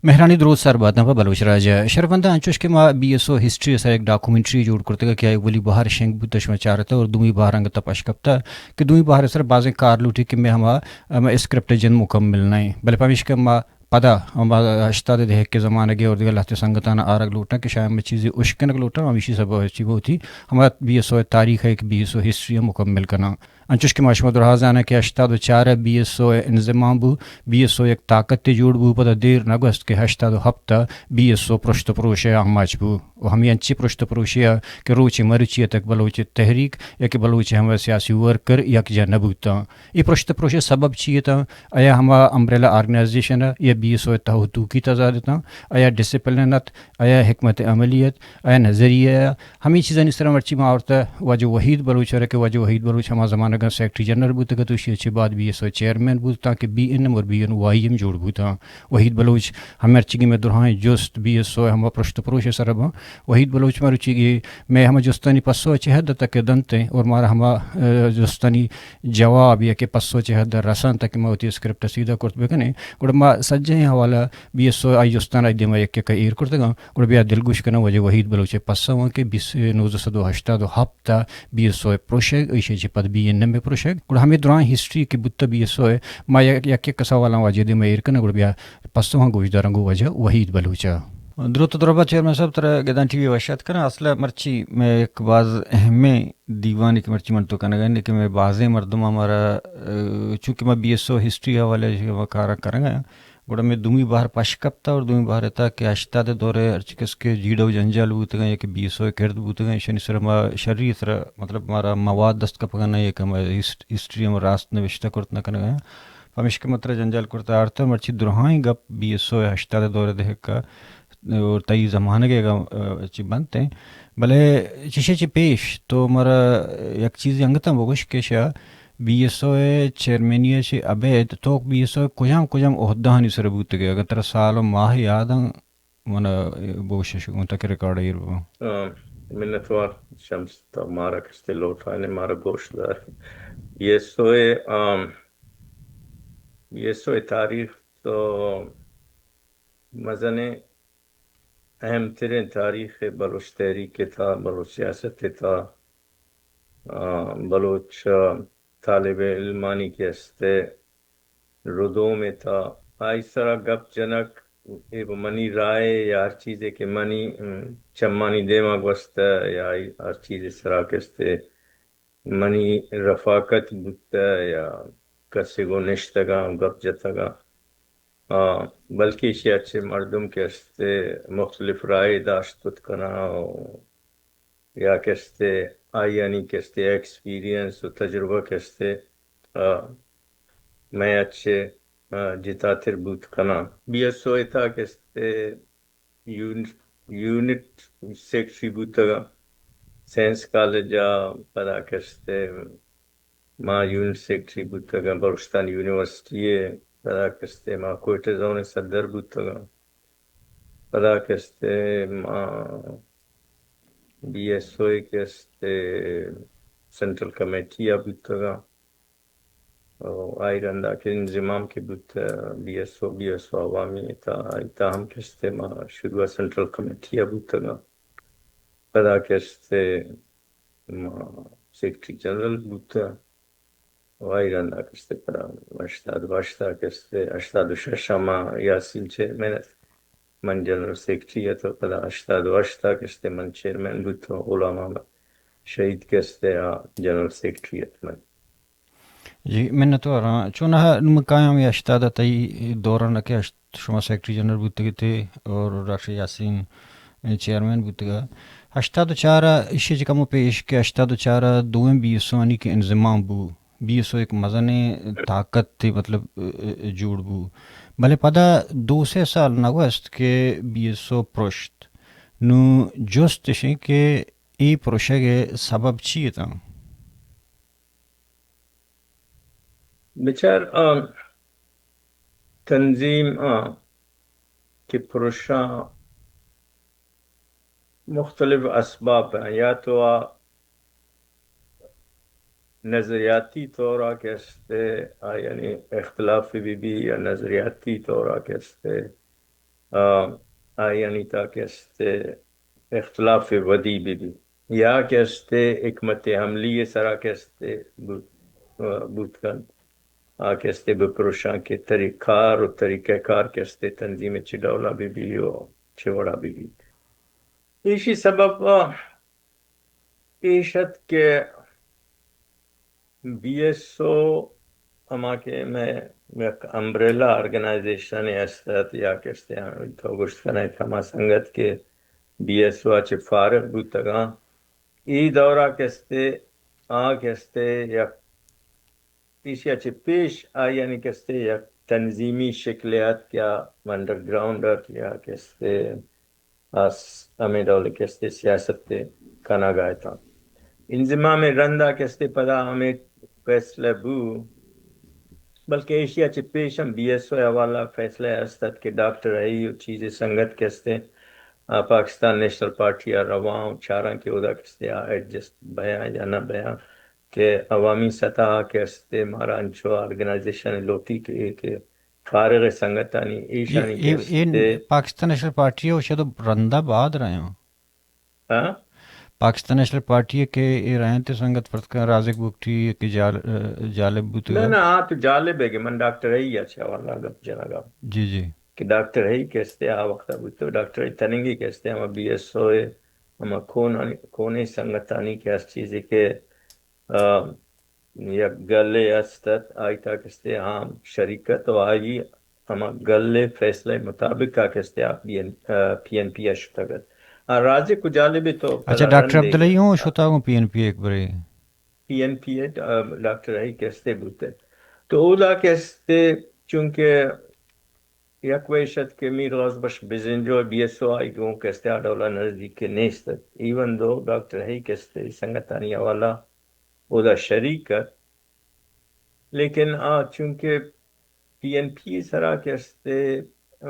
مہرانی دروت سر باتاں پہ بلوچ راج ء۔ شرفمنداں، انچوش کہ ما بی ایس او ہسٹری ء سر یک ڈاکومنٹری جوڑ کرتگ کہ آئی اولی بہر شنگ بوتہ، شما چارتہ، اور دومی بہر انگت پش کپتہ کہ دومی بہر ء سر بازیں کار لوٹی کہ مئے ہما، ہما اسکرپٹ ء جند مکمل نہ انت، بلے پمیشکہ ما پدا ہما ہشتاد ء دہک ء زمانگ ء اور دگہ لہتے سنگتاں آرگ لوٹاں کہ شاید ہمے چیزے اشکنگ لوٹاں، ہمیشی سبب ء چی بوتی ہما بی ایس او ء تاریخ ء یک بی ایس او ہسٹری ء مکمل کناں۔ انچوش کہ ما شما درہا زاناں کہ ہشتاد و چار ء بی ایس او ء انضمام بو، بی ایس او یک طاقتے جوڑ بو، پدا دیر نہ گوست کہ ہشتاد و ہپت ء بی ایس او پرشت و پروش ء آماچ بو۔ و ہمے انچیں پرشت و پروشے ء کہ روچے مرچی ء تک بلوچ تحریک یا کہ بلوچ ہمے سیاسی ورکر یکجا نہ بوتاں۔ اے پرشت و پروش ء سبب چی اتاں؟ آیا ہما امبریلا آرگنائزیشن ء یا بی ایس او ء تہ و توکی تضاد اتاں؟ آیا ڈسپلن ات؟ آیا حکمت عملی ات؟ آیا نظریہ ء؟ ہمے چیزانی سرا مرچی ما آورتہ واجہ وحید بلوچ ء را کہ واجہ وحید بلوچ ہما زمانگاں سیکرٹری جنرل بوتگ ات، ایشی ء چہ بعد بی ایس او چیئرمین بوتاں کہ بی این ایم اور بی این وائی ایم جوڑ بوتاں۔ وحید بلوچ ہمے مرچیگیں مئے درہائیں جست بی ایس او ء ہما پرشت و پروش ء سرا باں۔ وحید بلوچ مرچیگیں مئے ہما جستانی پسو ء چہ حد تک دنت ء اور مارا ہما، ء، جستانی جواب یا کہ پسو چہ حد رسانت کہ ما وتی اسکرپٹ ء سیدھا کرت بکنیں، گڑا ما سجہیں حوالہ بی ایس او آئی جستان آئی دیما یک یک ایر کرتگاں۔ گڑا بیا دلگوش کناں واجہ وحید بلوچ ء پسواں کہ بیس، نوزدہ سد و ہشتاد و ہپت ء بی ایس او ء پروشگ، ایشی چہ پد بی این ایم ء پروشگ۔ گڑا ہمے درائیں ہسٹری کہ بوتہ بی ایس او ء، ما یک یک یک سوالاں واجہ دیما ایر کناں، گڑا بیا پسواں گوش داراں گوں واجہ وحید بلوچ ء۔ دروت و درہبات چیئرمین صاحب، ترا گدان ٹی وی وش آتک کناں۔ اصل ء مرچی مئے یک باز اہمیں دیوانے کہ مرچی من تو کنگا ایں کہ مئے بازیں مردم ہمارا، ء، چونکہ ما بی ایس او ہسٹری حوالے ء ما کاراں کنگا ایں، گڑا مئے دومی بہر پش کپتہ اور دومی بہر اتہ کہ ہشتاد ء دور ء ہرچی کس کہ جیڑہ و جنجال بوتگاں یا کہ بی ایس او ء کرد بوتگاں، ایشانی سرا ما شری سرا، مطلب، مارا مواد دست کپگا نہ، یا کہ ہما ہسٹ-، ہسٹری ہم راست نوشتہ کرت نہ کنگا ایں۔ پمیشکہ ما ترا جنجال کرتہ آرتہ، مرچی درہائیں گپ بی ایس او ء ہشتاد ء دور ء دہک ء اور تئی زمانگ ء اگاں، ء، چی بنت ایں۔ بلے چشے چی پیش تو مارا یک چیزے انگتاں بگوش کہ شا بی ایس او ء چیئرمینی ء چہ ابید تو بی ایس او ء کجام کجام عہدہانی سر بوتگ ئے؟ اگاں ترا سال و ماہ یاد اں، من ء بگوش اش گوں تاکہ ریکارڈ ایر بباں۔ آ، منتوار شمس، تو مارا کشتے لوٹائنے، مارا گوش دار۔ بی ایس او ء، آ، بی ایس او ء تاریخ تو مزنیں اہم تریں تاریخ بلوچ تحریک ء تھا، بلوچ سیاست ء تھا، آ، بلوچ، آ، طالب علمانی کہ است ء ردوم ء تھا، آئی سرا گپ جنگ، اے پہ منی رائے یا ہر چیزے کہ منی، ام، چمانی دیما گوستہ یا آئی ہر چیزے سرا کہ است ء منی رفاقت بوتہ یا کسے گوں نشتگاں گپ جتگاں، آ، بلکہ ایشی ء چہ مردم کہ است ء مختلف رائے داشت کت کناں و یا کہ است ء آئیانی کہ است ء ایکسپیرینس و تجربہ کہ است ء، آ، مئے ء چہ، آ، جتاتر بوت کناں۔ بی ایس او ء تھا کہ است ء یون-، یونٹ سیکرٹری بوتگاں سائنس کالج ء، پدا کہ است ء ما یونٹ سیکرٹری بوتگاں بلوچستان یونیورسٹی ء، پدا کہ است ء ما کوئٹہ زون ء صدر بوتگاں، پدا کہ است ء ما بی ایس او ء کہ است ء سینٹرل کمیٹی ء بوتگاں۔ و آئی رندا کہ انضمام کہ بوت، be S O, be S او عوامی تھا، آئی تھا ہم کہ است ء ما شروع ء سینٹرل کمیٹی ء بوتگاں۔ پدا کہ است ء ما سیکرٹری جنرل بوتاں۔ و آئی رندا کہ است ء پدا ہشتاد و ہشت ء کہ است ء ہشتاد و شش ء ما یاسین چیئرمین ات، من جنرل سیکرٹری ات، و پدا ہشتاد و ہشت ء کہ است ء من چیئرمین بوتاں، غلام احمد شہید کہ است ء آ جنرل سیکرٹری ات من۔ جی، منتواراں۔ چوناہا نوں من کایاں ہمے ہشتاد ء تئی دوران کہ ہشت-، شما سیکرٹری جنرل بوتگ ات اور ڈاکٹر یاسین چیئرمین بوتگ۔ ہشتاد و چار ء ایشی چہ کمو پیش کہ ہشتاد و چار ء دوئیں بی ایس اوانی کہ انضمام بو، بی ایس او یک مزنیں طاقت تے مطلب، ء، ء، جوڑ بو۔ بلے پدا دو سے سال نہ گوست کہ بی ایس او پرشت۔ نوں جست اش انت کہ اے پرشگ ء سبب چی اتاں؟ بچار، آ، تنظیم، آ، کہ پرشاں مختلف اسباب ہیں، یا تو آ نظریاتی طور آ کہ است ء، آ یعنی اختلاف بی بی یا نظریاتی طور آ کہ است ء، آ، آیانی تہا کہ استے اختلاف ودی بہ بی، یا کہ استے حکمت عملی سرا کہ استے بوت، آ، بوت کنت، آ کہ استے بپروشاں کہ طریقہ کار و طریقہ کار کہ استے تنظیم چہ ڈولا بہ بی و چہ وڑا بہ بی۔ ایشی سبب، آ، ایش ات کہ بی ایس او ہما کہ مئے یک امبریلا آرگنائزیشن است ات یا کہ استے، تو گوشت کنئے ہما سنگت کہ بی ایس او ء چہ فارغ بوتگاں، ای دورا کہ استے، آ کہ استے یک ایشی ء چہ پیش آیانی کہ استے یک تنظیمی شکلے ات کہ آ انڈرگراؤنڈ ات یا کہ استے اس ہمے ڈول کہ استے سیاست ء کنگ ء اتاں۔ انضمام ء رندا کہ استے پدا ہمے فیصلہ بو، بلکہ ایشی ء چہ پیش ہم بی ایس او ء حوالہ فیصلہ است ات کہ ڈاکٹر ہئی و چیزے سنگت کہ استے، آ، پاکستان نیشنل پارٹی ء رواں و چاراں کہ اودا کہ استے آ ایڈجسٹ بیاں یا نہ بیاں۔ کہ عوامی سطح کہ استے مارا انچو آرگنائزیشن لوٹی کہ، کہ فارغ سنگتانی ایشانی کہ استے۔ پاکستان نیشنل پارٹی ء شاید رندا بعد رہے ہوں۔ ہاں؟ پاکستان نیشنل پارٹی ء کہ اے رہے انت سنگت فرض کن رازق بگٹی کہ جال-، جالب بوتگ۔ نہ، نہ، آ تو جالب ہے کہ من ڈاکٹر ہئی ء چہ حوالہ گپ جنگا۔ جی، جی۔ کہ ڈاکٹر ہئی کہ استے آ وقت بوتو، ڈاکٹر ہئی تننگی کہ استے ہما بی ایس او ء ہما کون، کونی سنگتانی کہ اس چیزی کہ آ، یک گلے است ات، آئی تہا کہ استے عام شریکت و آئی ہما گلے فیصلہ مطابق آ کہ استے آ پی این، آ، پی این پی ء شتگ ات۔ آ، رازق و جالب تو اچھا، پدا ڈاکٹر رندے عبدالحی ہوں شتا ہوں پی این پی ء ایک برے۔ پی این پی ء، آ، ڈاکٹر ہئی کہ استے بوتے۔ تو اودا کہ استے چونکہ یک ویش ات کہ میر غوث بخش بزنجو بی ایس او آئی گوں کہ استے آ ڈولا نزدیک نیست ات۔ ایون دو ڈاکٹر ہئی کہ استے سنگتانی حوالہ اودا شریک ات، لیکن آ چونکہ پی این پی سرا کہ استے، آ،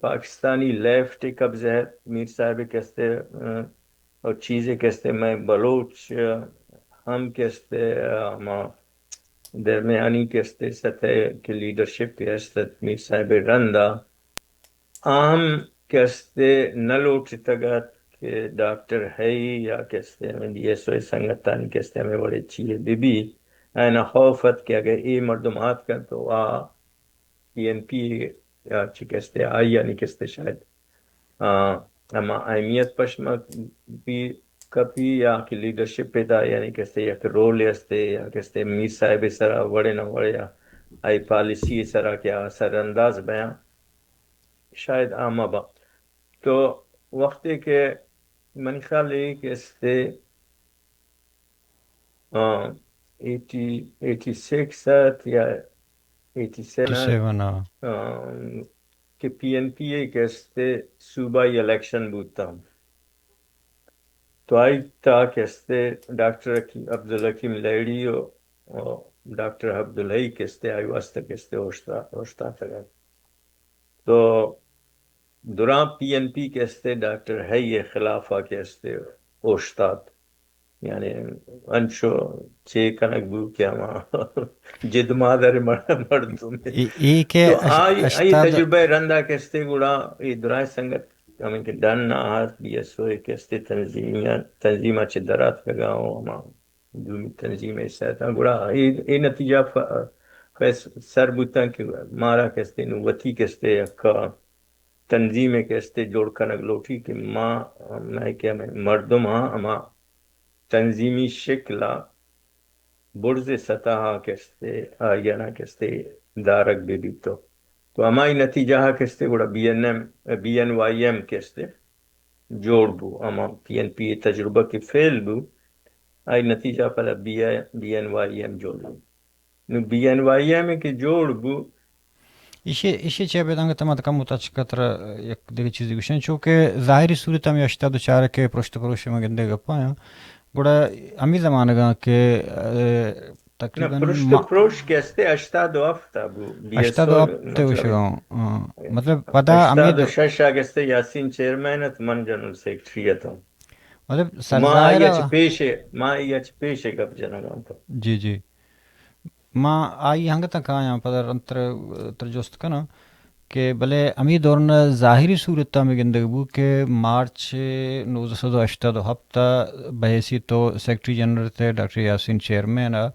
پاکستانی لیفٹ قبضہ ات، میر صاحب کہ استے، آ، اور چیزے کہ استے مئے بلوچ، آ، ہم کہ استے، آ، ہما درمیانی کہ استے سطح کہ لیڈرشپ کہ است ات میر صاحب رندا، آ ہم کہ استے نہ لوٹتگ ات کہ ڈاکٹر ہئی یا کہ استے ہمے بی ایس او سنگتانی کہ استے ہمے وڑے چیئے بہ بی، آیانا خوف ات کہ اگہ اے مردم آتکنت تو آ پی این پی یا چہ کہ استے آئیانی کہ استے شاید، آ، ہما اہمیت پشمک بی کپی یا کہ لیڈرشپ پیدا یعنی کہ استے یک رولے استے یا کہ استے میر صاحب سرا وڑے نہ وڑے یا آئی پالیسی سرا کہ آ اثر انداز بیاں، شاید آ مہ باں۔ تو وقتے کہ منی خیال اے کہ استے، آ، ایٹی، ایٹی سکس ات یا ایٹی سیون ات، ایٹی سیون، آ۔ آ، کہ پی این پی ء کہ استے صوبائی الیکشن بوتاں۔ تو آئی تہا کہ استے ڈاکٹر حکیم، عبدالحکیم لہڑی و، و ڈاکٹر عبدالحی کہ استے آئی واسطہ کہ استے اوشتا-، اوشتاتگ ات۔ تو دراں پی این پی کہ استے ڈاکٹر ہئی ء خلاف ء کہ استے اوشتات۔ یعنی انچو چے کنگ بو کہ ہما جد مادر مر-، مردم۔ اے، اے کہ تو اش-، آئی، آئی اشتاد تجربہ رندا کہ استے گڑا اے درائیں سنگت ہمیں کہ ڈن نہ ہست بی ایس او کہ استے تنظیمیاں، تنظیماں چہ دراتکگاں و ہما دومی تنظیم ء سیت ء گڑا اے، اے نتیجہ ف-، فیس-، سر بوتاں کہ مارا کہ استے نوں وتی کہ استے یک تنظیمے کہ استے جوڑ کنگ لوٹی کہ ما، مئے کہ ہمے مردم ہاں ہما تنظیمی شکل ء برز سطح ء کہ استے آئی ء را کہ استے دارگ بہ بیت۔ تو ہمائی نتیجہ ء کہ استے گڑا B N M, B N Y M کہ استے جوڑ بو، ہما پی این پی ء تجربہ کہ فیل بو، آئی نتیجہ پدا بی، بی این وائی ایم جوڑ بو۔ نوں بی این وائی ایم کہ جوڑ بو۔ ایشی، ایشی چہ ابید انگت ما کم تچک تر یک دگہ چیزے گوشیں، چونکہ ظاہری صورت ہمے ہشتاد و چار کہ پرشت پروش ما گندے گپا ہیں۔ گڑا ہمے زمانگاں کہ، اه، نہ، تقریباً پرشت ما-، پروش کہ استے ہشتاد و ہفت ء بو، بی ایس او ہشتاد و ہفت ء مطلب، گوشگا ہوں، ہاں۔ مطلب پدا ہمے ہشتاد و شش ء کہ استے یاسین چیئرمین ات، من جنرل سیکرٹری اتوں۔ مطلب ما سرزاہر آئی ء چہ پیش، ما آئی ء چہ پیش گپ جنگ ء۔ جی، جی۔ ما آئی ہنگتاں کایاں پدا رندتر تر جست کناں۔ کہ بلے ہمے دوران ءَ ظاہری صورت ءَ ہمے گندگ بوت کہ مارچ نوزدہ سد و ہشتاد و ہپت ءَ بحیثیت تو سیکرٹری جنرل تھے ڈاکٹر یاسین چیئرمین ءَ،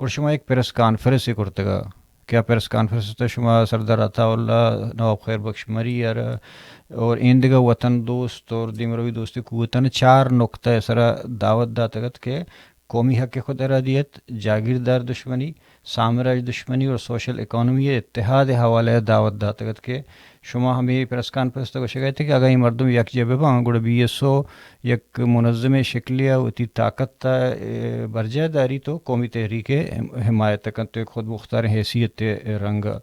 گڑا شما یک پریس کانفرنسے کرتگ ءَ کہ آ پریس کانفرنس ءِ تہ ءَ شما سردار عطا اللہ، نواب خیر بخش مری ءَ را اور ایندگہ وطن دوست اور دیمروی دوست قوتانی چار نکتہ ءِ سرا دعوت داتگ ات کہ قومی حق خود ارادیت، جاگیردار دشمنی، سامراج دشمنی اور سوشل اکانومی ءِ اتحاد ءِ حوالہ ءَ دعوت داتگ ات کہ شما ہمے پریس کانفرنس ءَ گوشگ ءَ ات کہ اگاں اے مردم یکجاہ بہ باں، گڑا بی ایس او یک منظمیں شکلے ءَ وتی طاقت ءَ، اے، برجاہ داریت و قومی تحریک ءِ حم-، حمایت کنت و یک خود مختاریں حیثیت ءِ رنگ ءَ۔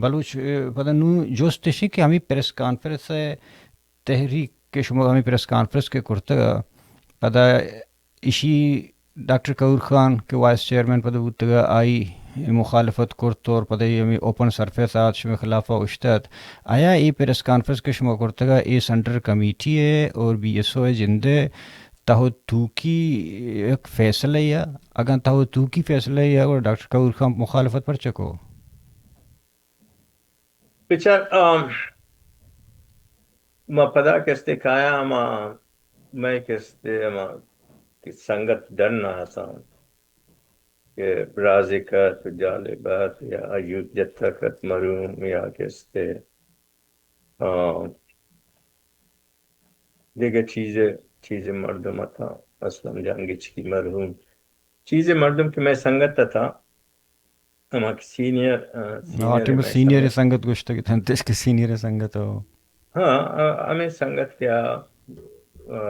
بلوچ، اے، پدا نوں جست اش کہ ہمے پریس کانفرنس ءِ تحریک کہ شما ہمے پریس کانفرنس کہ کرتگ ءَ، پدا ایشی ڈاکٹر کہور خان کہ وائس چیئرمین پدا بوتگ ءَ، آئی مخالفت کرت اور پدا اے ہمے اوپن سرفیس ءَ آت، شمئے خلاف ءَ اوشتات۔ آیا اے پریس کانفرنس کہ شما کرتگ ءَ، اے سینٹرل کمیٹی ءِ اور بی ایس او ءِ جند ءِ تہ و توکی یک فیصلہ یا؟ اگاں تہ و توکی فیصلہ یا، گڑا ڈاکٹر کہور خان مخالفت پرچہ کو؟ بچار، آ، ما پدا کستے کایا، ہما مئے کستے ہما کہ سنگت ڈن ءَ اتاں کہ رازق ات، جالب ات، یا ایوب جتک ات مرحوم، یا کستے، آ، دگہ چیزے، چیزے مردم اتاں، اسلم جان گچکی مرحوم، چیزے مردم کہ مئے سنگت اتاں، ہما کہ سینئر، آ، ہاں، سینئر ٹیم مئے سینئر سنگت۔ سنگت گوشتگ ات، انت اش کہ سینئر سنگت ہو۔ ہاں، آ، ہمے سنگت کہ آ، آ،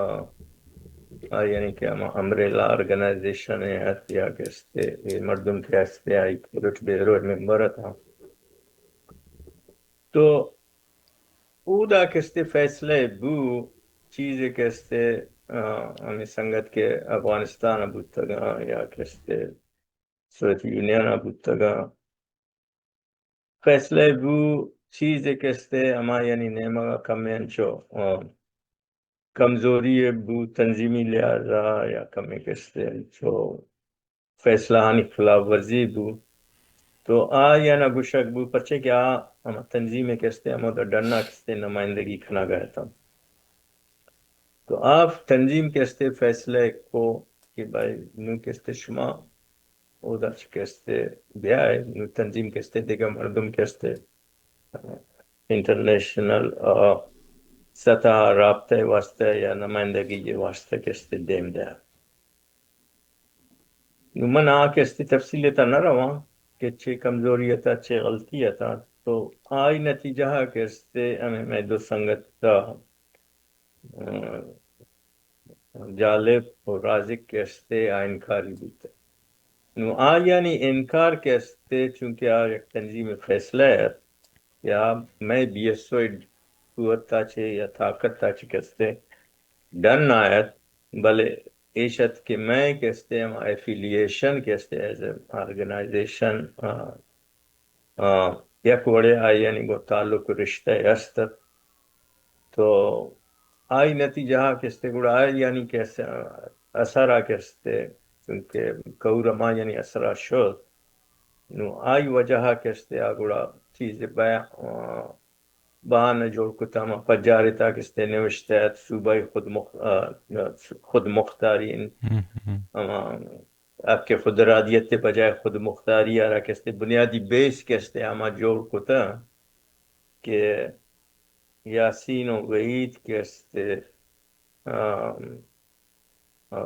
آ، یعنی کہ ہما امبریلا آرگنائزیشن ات یا کہ استے، اے مردم کہ استے، آئی پولیٹ بیورو ممبر اتاں۔ تو اودا کہ استے فیصلہ بو، چیزے کہ استے، آ، ہمے سنگت کہ افغانستان ءَ بوتگاں یا کہ استے سوویت یونین ءَ بوتگاں، فیصلہ بو، چیزے کہ استے ہما یعنی نیمگ ءَ کمے انچو، آ، کمزوری بو تنظیمی لحاظ ءَ یا کمے کہ استے انچو فیصلہ آنی خلاف ورزی بو، تو آیانا گوشگ بو، پرچے کہ آ ہما تنظیم کہ استے ہمودا ڈنا کہ استے نمائندگی کنگا اتاں۔ تو آ تنظیم کہ استے فیصلہ کو کہ بھائی نوں کہ استے شما اودا چہ کہ استے بیائے، نوں تنظیم کہ استے دگہ مردم کہ استے انٹرنیشنل، آ، سطح رابطہ واسطہ یا نمائندگی واسطہ کہ استے دیم دیا۔ نوں من آ کہ استی تفصیل تا نہ رواں کہ چے کمزوری اتا، چے غلطی اتا، تو آئی نتیجہ کہ استے ہمیں مئے دو سنگت تا، آ، جالب و رازق کہ استے آ انکاری بوت۔ نوں آیانی انکار کہ استے، چونکہ آ یک تنظیم فیصلہ ات یا مئے بی ایس او قوت تا چے یا طاقت تا چے کہ استے ڈن آیت، بلے ایش ات کہ مئے کہ استے ہما ایفیلیشن کہ استے ایز اے آرگنائزیشن، آ، آ، یک وڑے آیانی گوں تعلق و رشتہ است ات۔ تو آئی نتیجہ کہ استے گڑا آیانی کہ اس-، اثر کہ استے، چونکہ کور ہما یعنی اثر شد، نوں آئی وجہ کہ استے آ گڑا چیز بیا-، آ، بہانہ جوڑ کتا، ہما پجارے تا کہ استے نوشتہ ات، صوبہ خود مخ-، آ، خود مختاری، ہم، ہم۔ ہما حق خود ارادیت بجائے خود مختاری آرا کہ استے بنیادی بیس کہ استے ہما جوڑ کتا کہ یاسین و وحید کہ استے، آ، آ،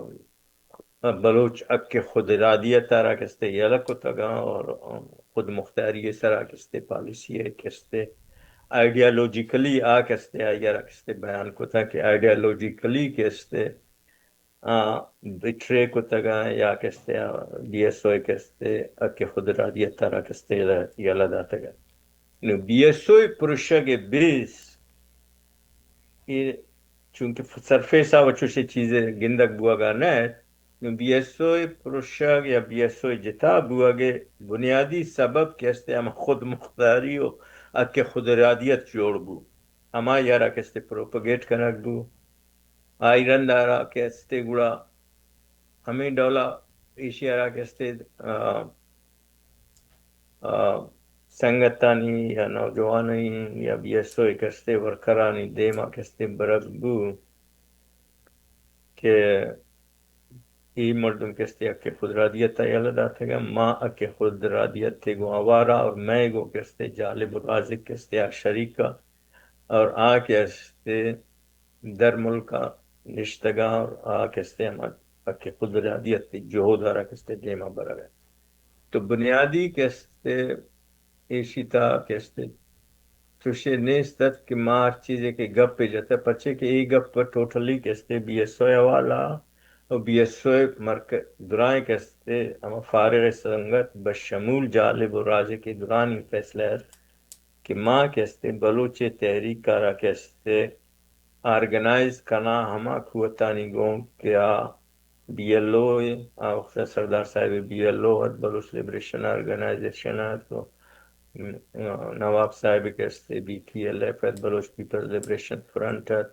بلوچ حق خود ارادیت ء را کستے یلہ کتگاں اور خود مختاری ء سرا کستے پالیسی ء کستے آئیڈیالوجیکلی آ کستے آئی ء را کستے بیان کتگ کہ آئیڈیالوجیکلی کستے آ بٹرے کتگاں یا کستے آ بی ایس او کستے حق خود ارادیت ء را کستے یلہ، یلہ داتگ۔ نو بی ایس او پروشگ بیس اے چونکہ سرفیس ء و چوشیں چیزے گندگ بوگا نہ ات، نوں بی ایس او ء پروشگ یا بی ایس او ء جتا بوگ ء بنیادی سبب کہ است ہم خود مختاری و حق خود ارادیت جوڑ بو، ہما یارا کہ است پروپگیٹ کنگ بو، آئی رند آرا کہ است گڑا ہمیں ڈولا ایشی آرا کہ است، آ، آ، سنگتانی یا نوجوانانی یا بی ایس او ءِ کستے ورکرانی دیما کستے برگ بو کہ اے مردم کستے حق خودرادیت ءَ یلہ داتگا، ما حق خودرادیت ءَ گوں آوارا اور مئے گوں کستے جالب و رازق کستے آ شریکا اور آ کستے در ملکا نشتگا اور آ کستے ہما حق خودرادیت ءِ جہد ءَ را کستے دیما برگا۔ تو بنیادی کستے ایشی تا کستے چوشے نیست ات کہ ما ہر چیزے کہ گپ جتہ، پرچے کہ اے گپ ٹوٹلی کستے بی ایس او ءِ حوالہ و بی ایس او ءِ مرک-، درائیں کستے ہما فارغ سنگت بشمول جالب و رازق ءِ درانی فیصلہ ات کہ ما کستے بلوچ تحریک ءَ را کستے آرگنائز کنا ہما قوتانی گوں کہ آ بی ایل او ءَ، آ وخت سردار صاحب بی ایل او ات، بلوچ لبریشن آرگنائزیشن ات، و نواب صاحب کستے بی پی ایل ایف ات، بلوچ پیپلز لبریشن فرنٹ ات،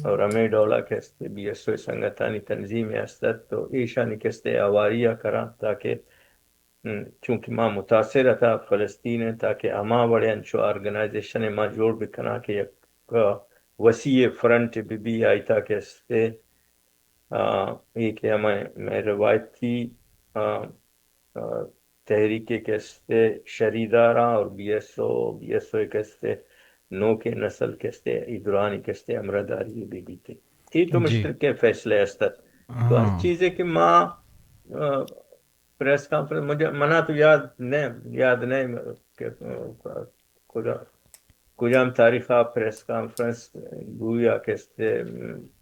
اور ہمے ڈولا کستے بی ایس او سنگتانی تنظیم است ات، تو ایشانی کستے آواری ءَ کراں تاکہ ہم، چونکہ ما متاثر اتاں فلسطین ءَ، تاکہ ہما وڑیں انچو آرگنائزیشن ءَ ما جوڑ بکناں کہ یک وسیع فرنٹ بہ بی، آئی تا کستے، آ، اے کہ ہمیں مئے روایتی، آ، آ، تحریک کستے شریداراں اور be S O, be S او کستے نوکیں نسل کستے ادرانی کستے ہمراہ داری بہ بیتے۔ اے تو جی۔ مشترکیں فیصلے است۔ تو ہر ہاں۔ چیزے کہ ما، آ، پریس کانفرنس، مجھے، منا تو یاد نہ، یاد نہ کہ کجا، کجام تاریخ ءَ پریس کانفرنس بو یا کستے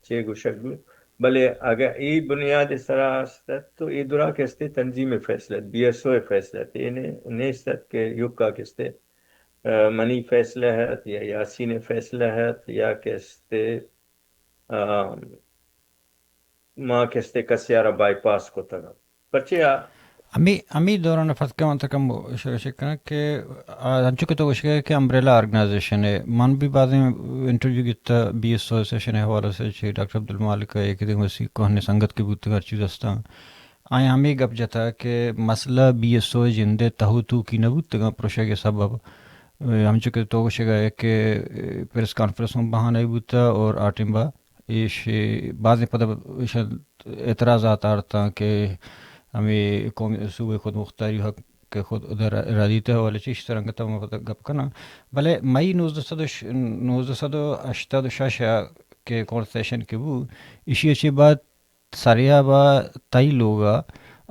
چے گوشگ بو، بلے اگہ اے بنیاد سرا است تو اے درا کستے تنظیم فیصلہ، بی ایس او فیصلہ، اے نے-، نیست کہ یکا کستے، آ، منی فیصلہ ہے یا یاسین فیصلہ ہے یا کستے، آ، ما کستے کسے ءَ را بائی پاس کتگ۔ پرچے آ ہمے، ہمے دوران ءَ پد کہ من تکم اشارہ کناں کہ آ، انچو کہ تو گوشگ ءَ کہ امبریلا آرگنائزیشن ءَ، من بھی بازیں انٹرویو گیتا بی ایس او سیشن ءِ حوالہ سے چہ ڈاکٹر عبدالمالک ءَ، یک دگہ وسی کوہن سنگت کہ بوتگ ہر چیز استاں۔ آیاں ہمے گپ جتا کہ مسئلہ بی ایس او جند ءِ تہ و توکی نہ بوتگاں پروشگ ءِ سبب۔ ہمچو کہ تو گوشگ ءَ کہ پریس کانفرنس ہم بہانہ بوتا اور آ ٹائم با ایش بازیں پدا ایش اعتراضات آرتاں کہ ہمے قومی صوبہ خود مختاری حق کہ خود ادھر ارادی تے حوالے چہ ایش سرنگت ہم پدا گپ کناں۔ بلے مئی نوزدہ سد و ش-، نوزدہ سد و ہشتاد و شش ءَ کہ کانسٹیٹیوشن کہ بو، ایشی ءَ چہ بعد سریاب ءَ تئی لوگ ءَ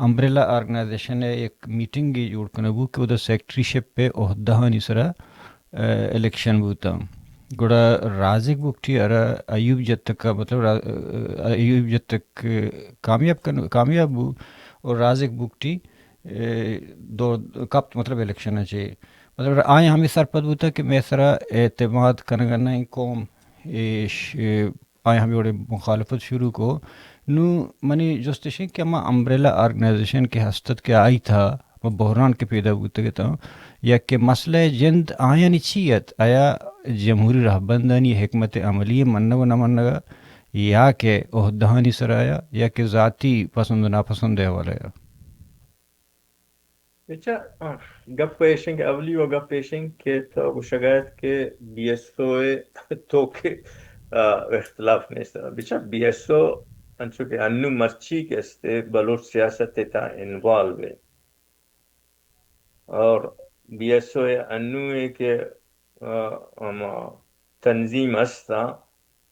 امبریلا آرگنائزیشن ءِ یک میٹنگے جوڑ کنگ بو کہ اودا سیکرٹری شپ ءِ عہدہانی سرا، ءَ، الیکشن بوتاں۔ گڑا رازق بگٹی ءَ را ایوب جتک ءَ، مطلب را-، ءَ، ایوب جتک کامیاب کن-، کامیاب بو اور رازق بگٹی، ءَ، دو کپت، مطلب الیکشن ءَ چہ۔ مطلب آیاں ہمے سرپد بوتاں کہ مئے سرا اعتماد کنگ ءَ نہ ایں قوم، ایش، آیاں ہمے وڑیں مخالفت شروع کو۔ نوں منی جست اش انت کہ ہما امبریلا آرگنائزیشن کہ ہست ات کہ آئی تہا ہما بحران کہ پیدا بوتگ اتاں یا کہ مسئلہ جند آیانی چی ات؟ آیا جمہوری رہبندانی حکمت عملی منگ و نہ منگ ءَ یا کہ عہدہانی سرا یا کہ ذاتی پسند و ناپسند ءِ حوالہ ءَ؟ اچھا، آ، گپ ایش انت کہ اولی و گپ ایش انت کہ تو گوشگ ءَ ات کہ بی ایس او ءِ تو کہ، آ، اختلاف نیست۔ بچار بی ایس او انچو کہ انو مرچی کہ استے بلوچ سیاست ءِ تہا انوالو ہے اور بی ایس او ءِ انو ءِ کہ، آ، ہما تنظیم ہستاں،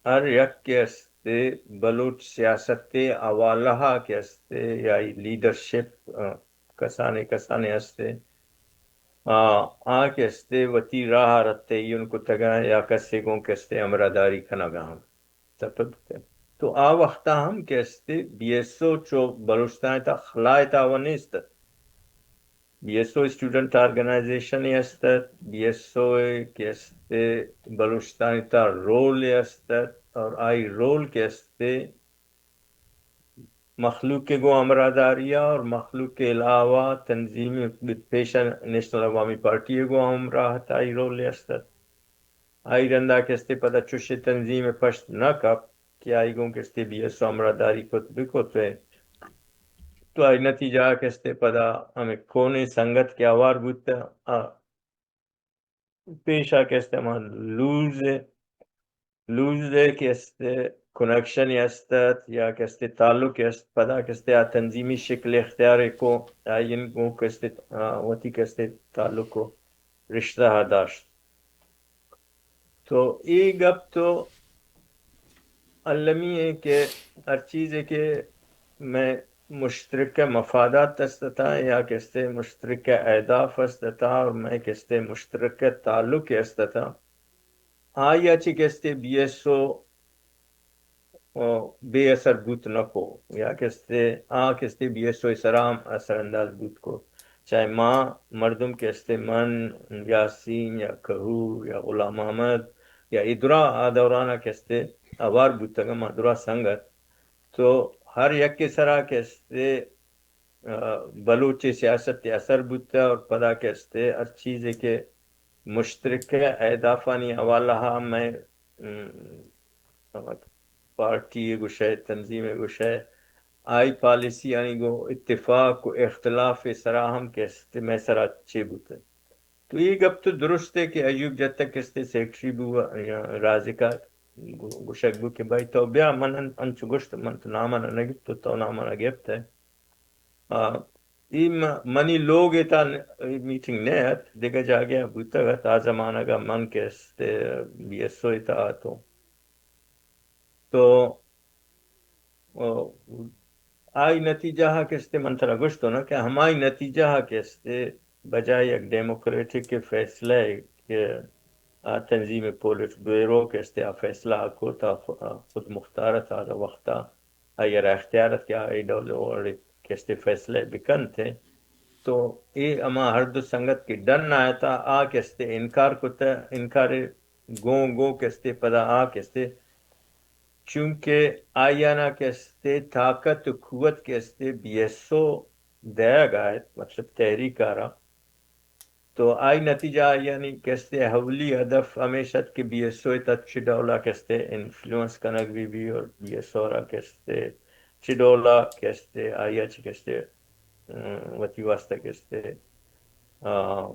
ہر یک کہ استے بلوچ سیاست ءِ حوالہ ءَ کہ استے یا لیڈرشپ، آ، کسانے کسانے استے، آ، آ کہ استے وتی راہ ءَ را تعین کتگ ءَ یا کسے گوں کہ استے ہمراہ داری کنگ ءَ ہم سرپد بوتگ۔ تو آ وخت ءَ ہم کہ استے بی ایس او چو بلوچستان ءِ تہا خلا ءِ تہا و نیست ات۔ B S O student organization است ات، بی ایس او کہ استے بلوچستان ءِ تہا رول است ات اور آئی رول کہ استے مخلوق ءِ گوں ہمراہ داری ءَ اور مخلوق ءِ علاوہ تنظیم پیش ءَ نیشنل عوامی پارٹی ءِ گوں ہمراہ ات، آئی رول است ات۔ آئی رندا کہ استے پدا چوشیں تنظیم پشت نہ کپت کہ آئی گوں کہ استے بی ایس او ہمراہ داری کت بکت ءَ۔ تو آئی نتیجہ کہ استے پدا ہمے کونیں سنگت کہ ہوار بوت، آ، پیشا کہ است ہما لوز، لوز ءِ کہ است کنکشن است ات یا کہ است تعلق است، پدا کہ است آ تنظیمی شکل اختیار کو، آئین گوں کہ است، آ، وتی کہ است تعلق و رشتہ ءَ داشت۔ تو اے گپ تو المی ہے کہ ہر چیزے کہ مئے مشترکہ مفادات است اتاں یا کہ است مشترکہ اہداف است اتاں اور مئے کہ است مشترکہ تعلق است اتاں، آئی ءَ چہ کہ است بی ایس او بے اثر بوت نہ کو یا کہ است آ کہ است بی ایس او ءِ سرا ہم اثر انداز بوت کو۔ چاہے ما مردم کہ است من، یاسین یا کہور یا غلام محمد یا اے درا آ دورانا کہ است ہوار بوتگ، ما درا سنگت، تو ہر یکے سرا کہ است، آ، بلوچ سیاست ءِ اثر بوتہ اور پدا کہ است ہر چیزے کہ مشترکہ اہدافانی حوالہ ءَ مئے، م، پارٹی ءِ گوشئے، تنظیم ءِ گوشئے، آئی پالیسی آنی گوں اتفاق و اختلاف ءِ سرا ہم کہ است مئے سرا چے بوتہ۔ تو اے گپ تو درست ہے کہ ایوب جتک کہ است سیکرٹری بو یا رازقا گو-، گوشگ بو کہ بھائی تو بیا، من ان-، انچو گوشت، من تو نام نہ گپت، تو نام نہ گپت ہے۔ آ، اے م-، منی لوگ ءِ تہا ن-، اے میٹنگ نہ ات، دگہ جاگہ ءَ بوتگ ات، آ زمانگ ءَ من کہ است بی ایس او ءِ تہا اتوں۔ تو، او، آئی نتیجہ ءَ کہ است من ترا گوشتوں نا کہ ہمائی نتیجہ ءَ کہ است بجائے یک ڈیموکریٹک فیصلہ ءَ کہ آ تنظیم پولٹ بیورو کہ است آ فیصلہ ءَ کو تا خو-، آ خود مختار ات آ وقت ءَ آئی ءَ را اختیار ات کہ آ اے ڈول وڑے کہ است فیصلہ بکنت۔ تو اے ہما ہر دو سنگت کہ ڈن آیت آ کہ است انکار کت، انکار گوں گوں کہ است پدا آ کہ است، چونکہ آیانا کہ است طاقت و قوت کہ است بی ایس او دئیگ ءَ ات، مطلب تحریک ءَ را۔ تو آئی نتیجہ آیانی کہ است اولی ہدف ہمیش ات کہ بی ایس او ءِ تہ چہ ڈولا کہ است انفلوئنس کنگ بی بی اور بی ایس او را کہ است چہ ڈولا کہ است آئی ءَ چہ کہ است، ام، وتی واسطہ کہ است، آ،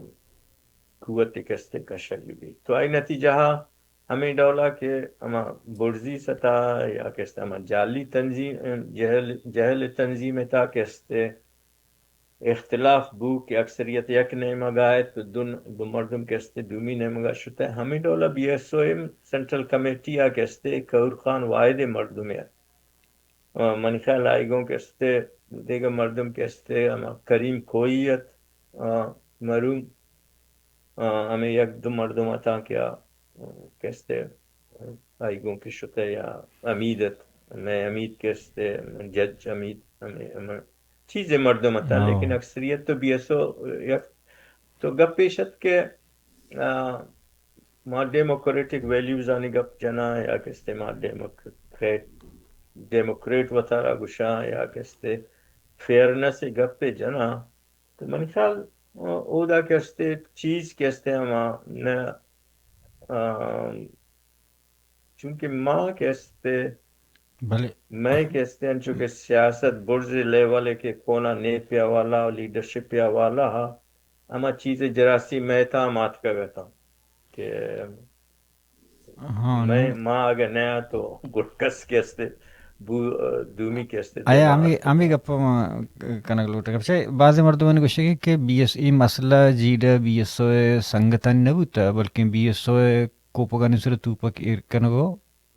قوت کہ است کشگ بی بی۔ تو آئی نتیجہ ہمے ڈولا کہ ہما برزی سطح یا کہ است ہما جعلی تنظیم، جہل، جہل تنظیم ءِ تہا کہ است اختلاف بو کہ اکثریت یک نیمگا ات، دو، دو مردم کہ است دومی نیمگا شتہ۔ ہمے ڈولا بی ایس او ءِ سینٹرل کمیٹی ءَ کہ است کہور خان واحد مردمے ات۔ آ، منی خیال آئی گوں کہ است دگہ مردم کہ است ہما کریم کوئی ات، آ، مرحوم، آ، ہمے یک دو مردم اتاں کہ آ، کہ است آئی گوں کہ شتہ یا حمید ات، مئے حمید کہ است، جج حمید، ہمے، ہمے چیزے مردم اتاں، ہاں۔ لیکن اکثریت تو بی ایس او یک۔ تو گپ ایش ات کہ، آ، ما ڈیموکریٹک ویلیوز آنی گپ جناں یا کہ است ما ڈیموکریٹ، ڈیموکریٹ وتارا گوشاں یا کہ است فیئرنس گپ جناں۔ تو منی خیال، آ، اودا کہ است چیز کہ است ہما نہ، آ، چونکہ ما کہ است، بلے۔ مئے کہ است انچو کہ سیاست برز لیول ءَ کہ کونا نیپ ءِ حوالہ و لیڈرشپ ءِ حوالہ ءَ ہما چیز جراسی مئے تہا ماتکگ اتاں کہ ہاں، مئے، نوں ما اگہ نیا تو گڑ کس کہ است بو، دومی کہ است آیا دگہ ہمے، است۔ ہمے گپ ما کنگ لوٹگ۔ بچے بعض مردمانی گوشگ کہ بی ایس، اے مسئلہ جیڑہ بی ایس او ءِ سنگتانی نہ بوتہ، بلکیں بی ایس او ءِ کوپگانی سر ءَ توپک ایر کنگ ءُ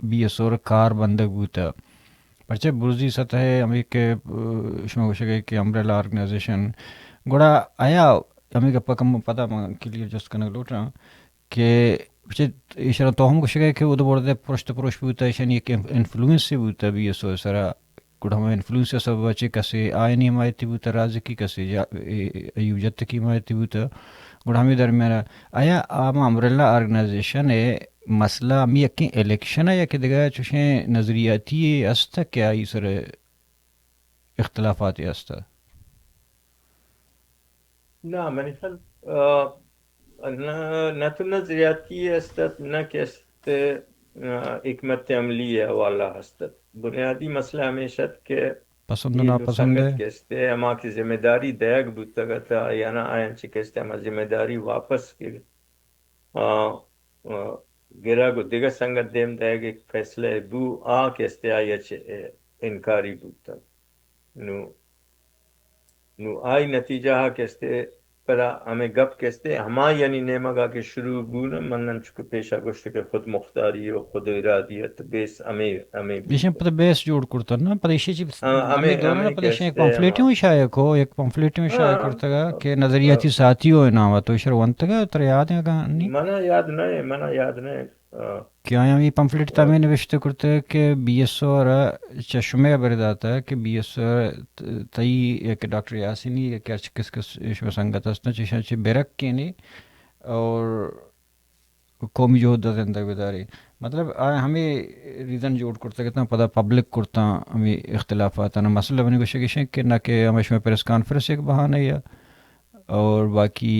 بی ایس او ءَ را کار بندگ بوتہ۔ پرچہ برزی سطح ءَ ہمے کہ، آ، شما گوشگ ءَ کہ امبریلا آرگنائزیشن، گڑا آیا ہمے گپ ءَ کم پدا من کلیئر جست کنگ لوٹاں کہ پرچہ ایشاں تو ہم گوشگ ءَ کہ اود برد ءَ پرشت پروش بوتہ، ایشانی یک انف-، انفلوئنس بوتہ بی ایس او ءِ سرا۔ گڑا ہما انفلوئنس ءِ سبب ءَ چہ کسے آیانی حمایتی بوتہ، رازقی، کسے جا-، اے-، ایوب جتکی حمایتی بوتہ۔ گڑا ہمے درمیان ءَ آیا ہما امبریلا آرگنائزیشن ءِ مسئلہ ہمے یکیں الیکشن ءَ یا کہ دگہ چوشیں نظریاتی یے است کہ آئی سر ءَ اختلافاتے است؟ نہ، منی خیال، آ، نہ، نہ تو نظریاتی است ات، نہ کہ است، آ، حکمت عملی ءِ حوالہ است ات۔ بنیادی مسئلہ ہمیش ات کہ پسند و اے دو ناپسند سنگت ءِ۔ کہ است، ہما کہ ذمہ داری دئیگ بوتگ ات، یا نہ آیاں چہ کہ است، ہما ذمہ داری واپس کہ آ، آ، گرگ و دگہ سنگت دیم دئیگ یک فیصلہ بو، آ کہ استے آئی ء چہ انکاری بوتگ۔ نو، نو آئی نتیجہ ء کہ استے پدا ہمیں گپ کہ استے ہمایانی نیمگ ء کہ شروع بو نہ، من انچو کہ پیشا گوشت کہ خود مختاری و خود ارادیت بیس ہمیں، ہمیں ایشاں پدا بیس جوڑ کرتگ نہ، پدا ایشی چی آ، ہمیں، ہمیں دوران ہمیں پدا ایشاں یک کستے، پمفلیٹی ہاں۔ ہوں شائع کو، یک پمفلیٹی ہوں شائع ہاں، کرتگا ہاں۔ کہ نظریاتی ہاں۔ ساتھی ہو نام تو ایشر ونتگا، تر یاد ہے گا نہیں؟ منا یاد نہیں، منا یاد نہیں۔ آ، کہ آیا یہ پمفلیٹ آ۔ تامے نوشتہ کرتگا کہ بی ایس او را چشمے بر داتا کہ بی ایس او را ت-، تئی یک ڈاکٹر یاسینی یک ہرچ کس کس شما سنگت است، چشان چی برک کینی اور قومی جہد ء زندگ بداری۔ مطلب، آ ہمے ریزن جوڑ کرتگ اتاں، پدا پبلک کرتاں ہمے اختلافات ء۔ مسئلہ منی گوشگ ایش انت کہ نہ کہ ہمے شمئے پریس کانفرنس یک بہانہ یا اور باقی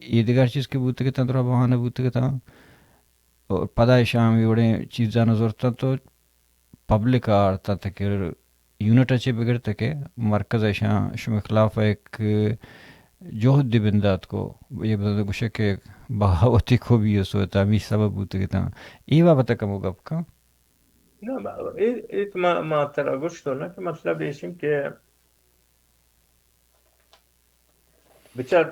اے دگہ چیز کہ بوتگ اتاں، درا بہانہ بوتگ اتاں۔ اور پدا ایشاں ہمے وڑیں چیزاں زرتاں تو پبلک ء آرتاں تاکہ یونٹ ء چہ بگر تاکہ مرکز ء ایشاں شمئے خلاف ء یک جہدے بندات کو، یہ بندات گوشے کہ بغاوتے کو بی ایس او ء تامی سبب بوتگ اتاں۔ اے بابت ء کمو گپ کن۔ نہ، بابا، اے، اے تو ما، ما ترا گوشتو نا کہ مطلب ایش انت کہ بچار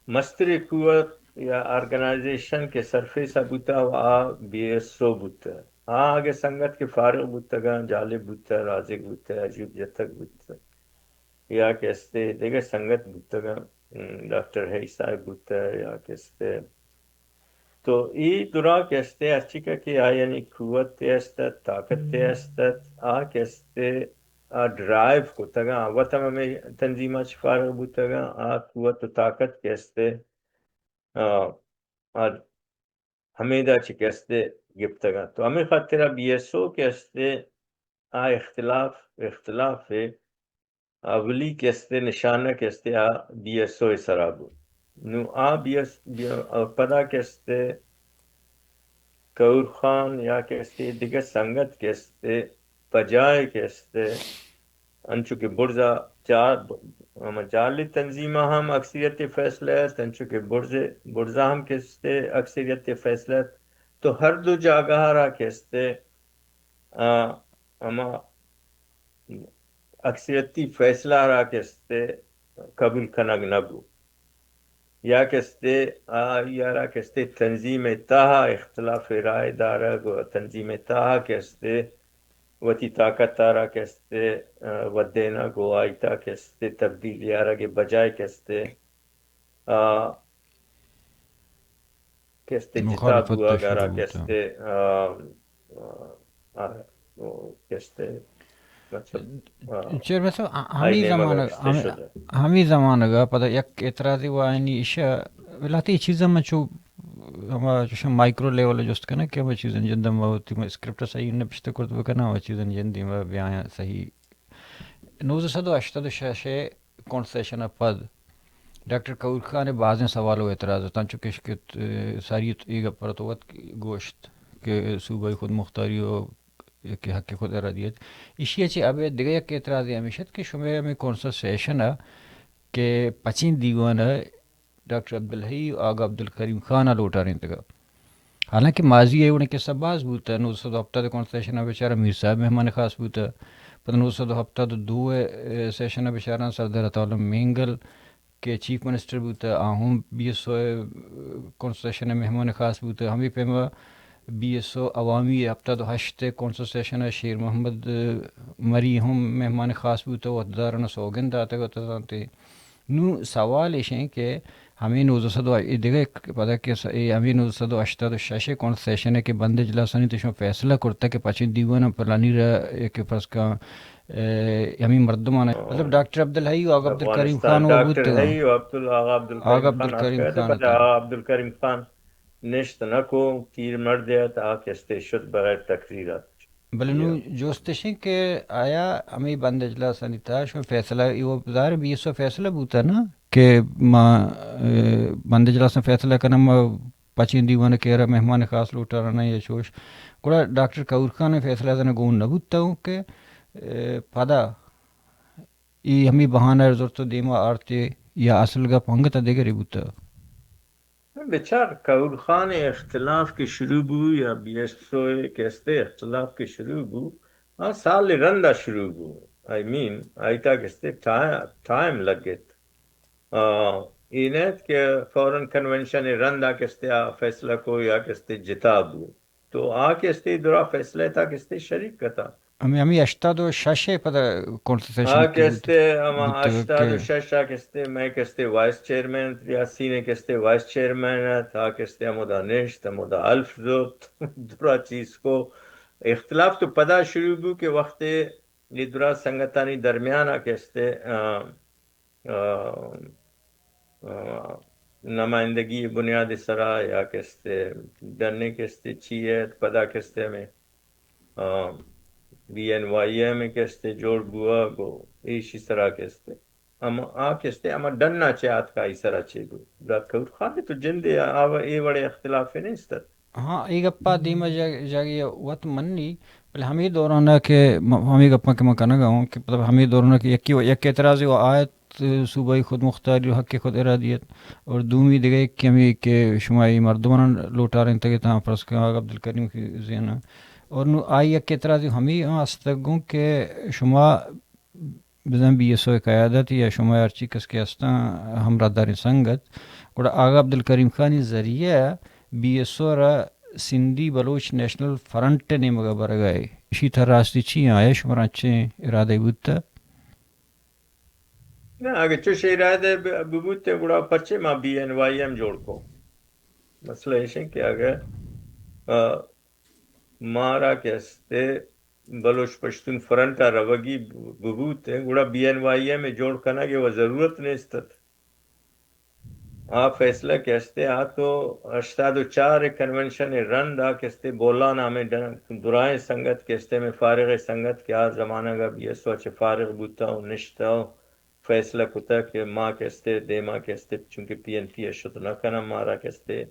مستریں قوت یا آرگنائزیشن کہ سرفیس ء بوتا و آ بی ایس او بوتا۔ آ اگہ سنگت کہ فارغ بوتگاں، جالب بوتا، رازق بوتا، ایوب جتک بوتا، یا کہ استے دگہ سنگت بوتگاں، م، ڈاکٹر حئی صاحب بوتا، یا کہ استے تو اے درا کہ استے ہرچی کہ کہ آیانی قوت تے است ات، طاقت تے است ات، آ کہ استے آ ڈرائیو کتگاں، وت ہم ہمے تنظیم ء چہ فارغ بوتگاں، آ قوت و طاقت کہ استے، آ، آ ہمیدا چہ کہ استے گپتگاں۔ تو ہمے خاطرا بی ایس او کہ استے آ اختلاف، اختلاف اولی کہ استے نشانہ کہ استے آ بی ایس او ء سرا بوت۔ نوں آ بی ایس، بی-، پدا کہ استے کہور خان یا کہ استے دگہ سنگت کہ استے بجائے کہ استے انچو کہ برزا جا-، ہما جعلی تنظیماں ہم اکثریت فیصلہ ات، انچو کہ برز، برزا ہم کہ استے اکثریت فیصلہ ات، تو ہر دو جاگہ را کہ استے، آ، ہما اکثریتی فیصلہ را کہ استے قبول کنگ نہ بو، یا کہ استے آئی ء را کہ استے تنظیم ء تہا اختلاف رائے دارگ و تنظیم ء تہا کہ استے وتی طاقت ء را کہ استے، آ، ودینگ و آئی تہا کہ استے تبدیلی آرگ ء بجائے کہ استے، آ، کہ استے جتا مخالفت بوگ ء شروع را کہ بوتا۔ استے، آ، آ، آ، کہ استے، مطلب، آ، چیئرمین صاحب، ہ-، آئی ہمیں نیمگ ء زمانگ، رشتے ہمیں، شدہ۔ ہمیں زمانگ ء پدا یک اعتراضی و آئینی ایشا، ولاتی چیزاں من چو ہما چوشاں مائیکرو لیول ء جست کناں کہ ہما چیزاں جند ء ما وتی اسکرپٹ ء صحیح نبشتہ کرت بکناں، ہما چیزاں جندی ما بیایاں صحیح۔ نوزدہ سد و ہشتاد و شش ء کانسٹیٹیوشن ء پد ڈاکٹر کہور خان ء بازیں سوال و اعتراض اتاں، چونکہ کہ، اه، ساری اے گپ ء تو وت گوشت کہ صوبائی خود مختاری و کہ حق خود ارادیت۔ ایشی ء چہ ابید دگہ یک اعتراضے ہمیش ات کہ شمئے ہمے کانسٹیٹیوشن ء کہ پچیں دیوان ء ڈاکٹر عبدالحی و آغا عبدالکریم خان ء لوٹارینتگ۔ حالانکہ ماضی ء اے وڑیں قصہ باز بوتہ، نوزدہ سد و ہپتاد ء کانسٹیٹیوشن ء بیچارہ میر صاحب مہمان خاص بوتہ، پدا نوزدہ سد و ہپتاد و دو ء سیشن ء بیچارہ سردار عطا اللہ مینگل کہ چیف منسٹر بوتہ، آ ہم بی ایس او ء کانسٹیٹیوشن ء مہمان خاص بوتہ، ہمے پیما بی ایس او عوامی ء ہپتاد و ہشت ء کانسٹیٹیوشن ء شیر محمد مری ہم مہمان خاص بوتہ، عہدیداراں سوگند داتگ اتنت۔ نوں سوال ایش انت کہ ہمے نوزدہ سد و، اے دگہ یک پدا کہ س-، اے ہمے نوزدہ سد و ہشتاد و شش ء کانسٹیٹیوشن ء کہ بند اجلاسانی تہ شما فیصلہ کرتگ کہ پچیں دیوان ء پلانی را کہ فرض کن، اے، ہمے مردمان، مطلب ڈاکٹر عبدالحی و آغا عبدالکریم افغانستان خان و ڈاکٹر بوتگ۔ حی و عبدال-، آغا عبدالکریم آغا خان عبدالکریم آتکگ، خان پدا اتاں۔ آغا عبدالکریم خان نشت نہ کو، پیر مردے ات، آ کستے شت بغیر تقریر ات۔ بلے نوں جوستش انت کہ آیا ہمے بند اجلاسانی تہا شما فیصلہ، اے و ظاہر بی ایس او فیصلہ بوتا نا کہ ما، اے، بند اجلاساں فیصلہ کناں، ما پچیں دیوان ء کرا مہمان خاص لوٹاراں یا چوش۔ گڑا ڈاکٹر کہور خان ء فیصلہ زاناں گون نہ بوتا ہوں کہ، اے، پدا اے ہمے بہانہ ء زرت و دیما آرتے یا اصل گپ انگت ء دگرے بوتا؟ بچار، کہول خان ءِ اختلاف کہ شروع بو یا بی ایس او ءِ کہ استے اختلاف کہ شروع بو، آ سال رندا شروع بو۔ آئی مین، آئی تا کہ استے ٹا-، ٹائم لگت۔ آ، اے نہ ات کہ فوراً کنونشن رندا کہ استے آ فیصلہ کو یا کہ استے جتا بو۔ تو آ کہ استے درا فیصلہ تا کہ استے شریک کتا۔ ہمیں، ہمیں ہشتاد و شش ءَ پدا کانسٹیٹیوشن آ کہ استے ہما بوتگ ہشتاد و شش آ کہ استے مئے کہ استے وائس چیئرمین ریاسی نے کہ استے وائس چیئرمین ات، آ کہ استے ہمودا نشت، ہمودا حلف زرت، درا چیز کو۔ اختلاف تو پدا شروع بو کہ وقت اے درا سنگتانی درمیان آ کہ استے، آ، آ، آ، نمائندگی بنیاد سرا یا کہ استے ڈنے کہ استے چی ات، پدا کہ استے ہمیں، آ، بی این وائی ایم کہ استے جوڑ بوا گو ایشی سرا کہ استے۔ ہم آ کہ استے ہما ڈنا چے آتکا ای سرا چے گو۔ برات کہول خان تو جندے آ، آ، اے وڑے اختلاف نیست ات۔ ہاں، اے گپا دیما جاگ-، جاگے وت منی، بلے ہمے دوران ءَ کہ م-، ہمے گپاں کہ من کنگ ءَ اوں کہ مطلب ہمے دوران ءَ کہ یکے و-، یک اعتراضے و آیت صوبائی خود مختاری و حق خود ارادیت، اور دومی دگہ یک کہ ہمے کہ شما اے مردماں لوٹارینتگ ات، ہاں، فرض کن آغا عبدالکریم خزیان ءَ۔ اور نوں آئی یک اعتراضے ہمے ہاں استگ گوں کہ شما بزاں بی ایس او ءِ قیادت یا شما ہرچی کس کہ ہستاں ہمراہداریں سنگت، گڑا آغا عبدالکریم خان ءِ ذریعہ ءَ بی ایس او ءَ را سندھی بلوچ نیشنل فرنٹ ءِ نیمگ ءَ برگ ءَ اے۔ اشی تھا راستی چی آں؟ آیا شمارا انچیں ارادہ بوتہ؟ نہ، اگہ چوش ارادہ ب-، ببوتہ گڑا پرچے ما بی این وائی ایم جوڑ کو؟ مسئلہ ایش انت کہ اگہ، آ، مارا کہ استے بلوچ پشتون فرنٹ ءَ روگی ببوتیں، گڑا بی این وائی ایم ءِ جوڑ کنگ ءِ و ضرورت نیست ات۔ آ فیصلہ کہ استے آ تو ہشتاد و چار ءِ کنونشن ءِ رند آ کہ استے بولان ءَ ہمیں ڈن-، درائیں سنگت کہ استے ہمیں فارغ سنگت کہ آ زمانگ ءَ بی ایس او چہ فارغ بوتا و نشتا و فیصلہ کتا کہ ما کہ استے دیما کہ استے چونکہ پی این پی ءَ شت نہ کناں مارا کہ استے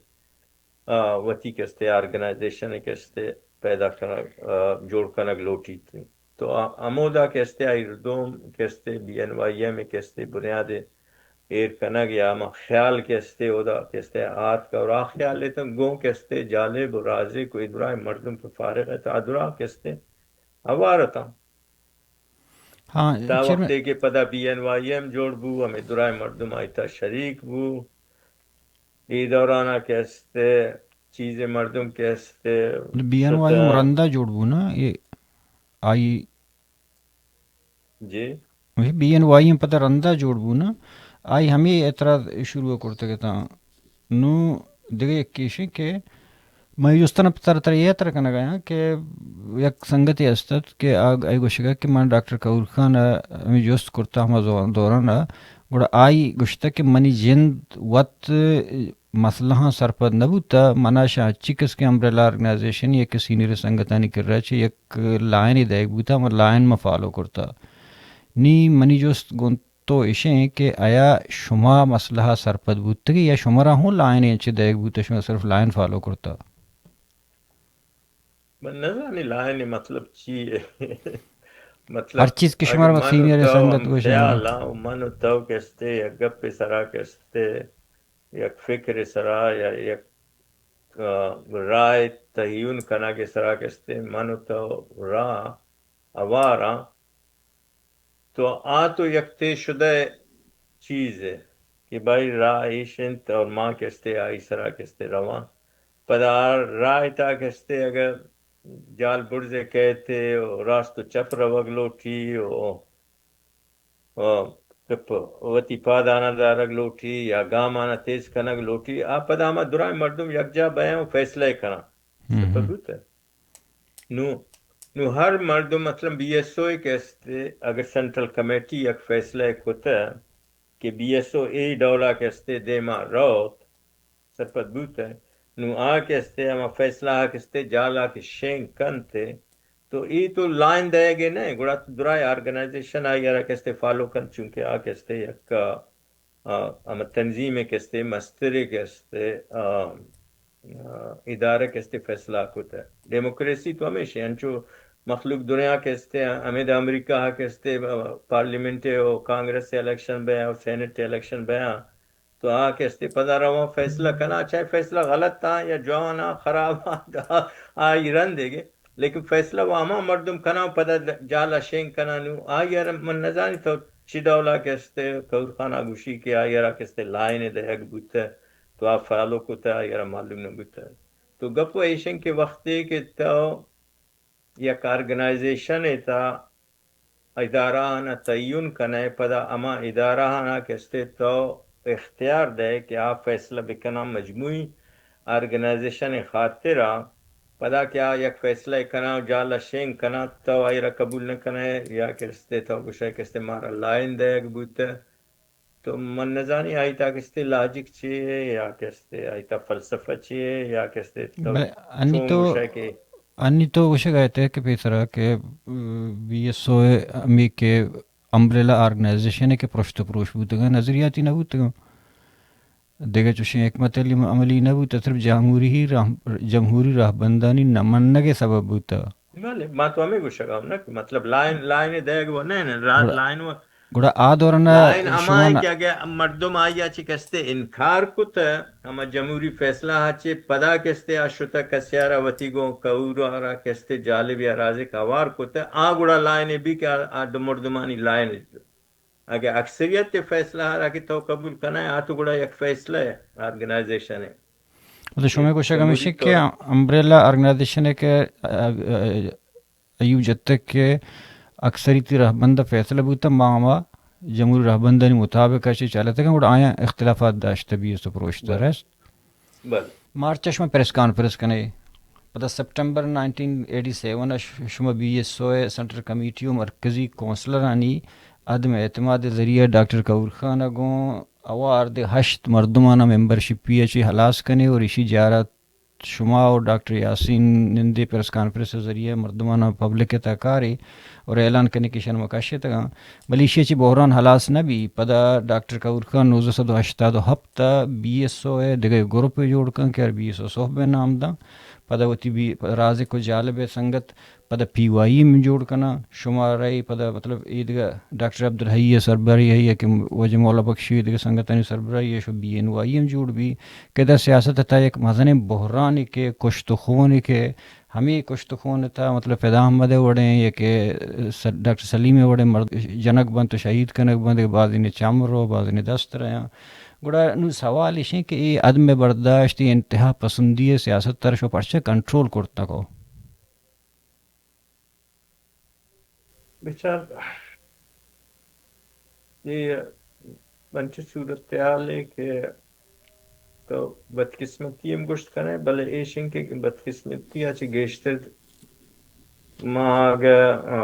آ، وتی کہ استے آرگنائزیشن کہ استے پیدا کنگ، آ، جوڑ کنگ لوٹیت۔ تو آ، ہمودا کہ استے آئی ردوم کہ استے بی این وائی ایم کہ استے بنیاد ایر کنگ یا ہما خیال کہ استے اودا کہ استے آتک اور آ خیال اتن گوں کہ استے جالب و رازق و ادرائے مردم کہ فارغ ات، آ درا کہ استے ہوار اتاں۔ ہاں، تا چیئرمین۔ وقتے کہ پدا بی این وائی ایم جوڑ بو، ہمیں درائے مردم آئی تا شریک بو۔ اے دوران ءَ کہ استے چیزے مردم کہ استے بی این وائی ایم شتہ۔ رندا جوڑ بو نا، اے آئی جی۔ بی این وائی ایم پدا رندا جوڑ بو نا، آئی ہمیں اعتراض شروع کرتگ اتاں۔ نوں دگہ یک ایشیں کہ من اے جستاں پہ ترا، ترا اے ہتر کنگ ءَ آں کہ یک سنگتے است ات کہ آ، آئی گوشگ ءَ کہ من ڈاکٹر کہول خان ءَ ہمے جست کرتا ہما زو-، دوران ءَ، گڑا آئی گوشتہ کہ منی جند وت مسئلہاں سرپد نہ بوتا، منا شہ ہرچی کس کہ امبریلا آرگنائزیشن یا کہ سینئر سنگتانی کرا چہ یک لائنے دئیگ بوتا، ہما لائن ما فالو کرتا۔ نی منی جست گوں تو ایشیں کہ آیا شما مسئلہ ءَ سرپد بوتگے یا شمارا ہوں لائن انچیں دئیگ بوتہ، شما صرف لائن فالو کرتہ؟ من نزانی لائن مطلب چی ہے۔ مطلب ہر چیز کہ شمارا اگر من و سینئر تو سنگت ہم گوشے، ہاں۔ خیال آں، من و تو کستے یک گپ سرا کستے، یک فکر سرا یا یک، آ، رائے تعین کنگ سرا کستے، من و تو راہ ہواراں۔ تو آ تو یک طے شدہ چیزے کہ بھائی راہ ایش انت اور ما کستے آئی سرا کستے رواں۔ پدا آ راہ تا کستے اگر جال برزے کہتے و راست و چپ روگ لوٹی و، و چپ وتی پادانا دارگ لوٹی یا گامانا تیز کنگ لوٹی، آ پدا ہما درائیں مردم یکجا بیاں و فیصلہ کناں۔ ہم۔ سرپد بوتہ۔ نوں، نوں ہر مردم، مثلاً بی ایس او کہ استے، اگر سینٹرل کمیٹی یک فیصلہ کتہ کہ بی ایس او اے ڈولا کہ استے دیما روت، سرپد بوتہ، نوں آ کہ استے ہما فیصلہ آ کہ استے جالا کہ شنگ کنتے، تو اے تو لائن دئیگے نہ، گڑا تو درائیں آرگنائزیشن آئی را کہ استے فالو کنت، چونکہ آ کہ استے یک آ، ہمے تنظیمے کہ استے، مسترے کہ استے، آ، آ، ادارہ کہ استے فیصلہ کتہ۔ ڈیموکریسی تو ہمیشہ انچو مخلوق دنیا کہ استے، ہمے دا امریکہ کہ استے، آ، پارلیمنٹ و کانگریس الیکشن بیا و سینٹ الیکشن بیا، تو آ کہ استے پدا رواں فیصلہ کناں، چاہے فیصلہ غلط آں یا جوان آں، خراب آں، آئی رندے گے۔ لیکن فیصلہ و ہما مردم کناں، پدا جال ءَ شنگ کناں۔ نوں آئی ءَ را من نزانی تو چی ڈول ءَ کہ استے کور خان ءَ گوشی کہ آئی ءَ را کہ استے لائن دئیگ بوتہ، تو آ فالو کتہ، آئی ءَ را معلوم نہ بوتہ۔ تو گپ و ایشن کہ وقتے کہ تو یک آرگنائزیشن ءِ تھا ادارہ آناں تعین کنئے، پدا ہما ادارہ آناں کہ استے تو اختیار دئے کہ آ فیصلہ بکناں مجموعی آرگنائزیشن ءِ خاطر ءَ، پدا کہ آ یک فیصلہ ءَ کناں، جال ءَ شنگ کناں، تو آئی را قبول نہ کنئے یا کہ استے تو گوشئے کہ استے مارا لائن دئیگ بوتہ۔ تو من نزانی آئی تا کہ استے لاجک چی اے یا کہ استے آئی تا فلسفہ چی اے یا کہ استے تو بلے انی چون تو، گوشئے کہ انی تو گوشگ ءَ اتئے کہ پیسرا کہ، م، بی ایس او ءِ ہمے کہ امبریلا آرگنائزیشن ءِ کہ پرشت و پروش بوتگاں، نظریاتی نہ بوتگاں۔ دگہ چوشیں حکمت عملی نہ بوتہ، صرف جمہوری راہ، جمہوری راہبندانی نہ منگ ءِ سبب بوتہ۔ بلے ما تو ہمے گوشگ ءَ آں نا کہ مطلب لائن، لائن دئیگ و نہ، نہ، را-، گڑا، لائن و گڑا آ دوران ءَ لائن ہما شما اے نا- کہ اگہ مردم آئی ءَ چہ کہ استے انکار کتہ، ہما جمہوری فیصلہ ءَ چہ پدا کہ استے آ شتہ کسے ءَ را وتی گوں کور ءَ را کہ استے جالبی ءَ رازق ہوار کتہ، آ گڑا لائن بی کہ آ، آ دو مردمانی لائن۔ اگہ اکثریت فیصلہ ءَ را کہ تو قبول کنئے، آ تو گڑا یک فیصلہ ءِ آرگنائزیشن ءِ۔ مطلب شمئے گوشگ ہمیش کہ امبریلا آرگنائزیشن ءِ کہ، ا، ا، ایوب جتگ کہ اکثریتی رہبند ءَ فیصلہ بوتہ، ما ہما جمہوری رہبندانی مطابق ءَ چہ چلتگاں، گڑا آیاں اختلافات داشتہ بی ایس او پروشتہ بلے۔ رست۔ بلے۔ مارچ ءَ شما پریس کانفرنس کنئے۔ پدا سپٹمبر نائنٹین ایٹی سیون ءَ ش-، شما بی ایس او ءِ سینٹرل کمیٹی و مرکزی کونسلرانی عدم اعتماد ءِ ذریعہ ڈاکٹر کہور خان ءَ گوں ہوار دے ہشت مردماناں ممبرشپی ءَ چہ ہلاس کنئے اور ایشی جار ءَ شما و ڈاکٹر یاسین نندے پریس کانفرنس ءِ ذریعہ مردماناں پبلک ءِ تہا کارے اور اعلان کنئے کہ ایشاں ما کشتگاں، بلے ایشی ءَ چہ بحران ہلاس نہ بی۔ پدا ڈاکٹر کہور خان نوزدہ سد و ہشتاد و ہپت ءَ بی ایس او ءِ دگہ گروپے جوڑ کن کہ آئی ءَ را بی ایس او صحب ءِ نام داں۔ پدا وتی بی-، رازق و جالب ءِ سنگت پدا پی وائی ایم جوڑ کناں، شمارا اے پدا مطلب اے دگہ ڈاکٹر عبدالحی ءِ سربراہی ءَ کہ واجہ مولا بخشی ءُ دگہ سنگتانی سربراہی ءَ شو بی این وائی ایم جوڑ بی کہ ادا سیاست ءِ تہا یک مزنیں بحرانے کہ کشت و خونے کہ ہمے کشت و خون ءِ تہا مطلب فدا احمد ءِ وڑیں یا کہ س-، ڈاکٹر سلیم ءِ وڑیں مرد جنگ بنت و شہید کنگ بنت، بازینے چم رو، بازینے دست رہاں۔ گڑا نوں سوال ایش ایں کہ اے عدم برداشت، اے انتہا پسندی ءِ سیاست ءَ را شو پرچا کنٹرول کرت نہ کو؟ بچار، اے انچو صورتحالے کہ تو بدقسمتی ہم گوشت کنئے، بلے ایش انت کہ بدقسمتی ءَ چہ گیشتر ما اگہ، آ،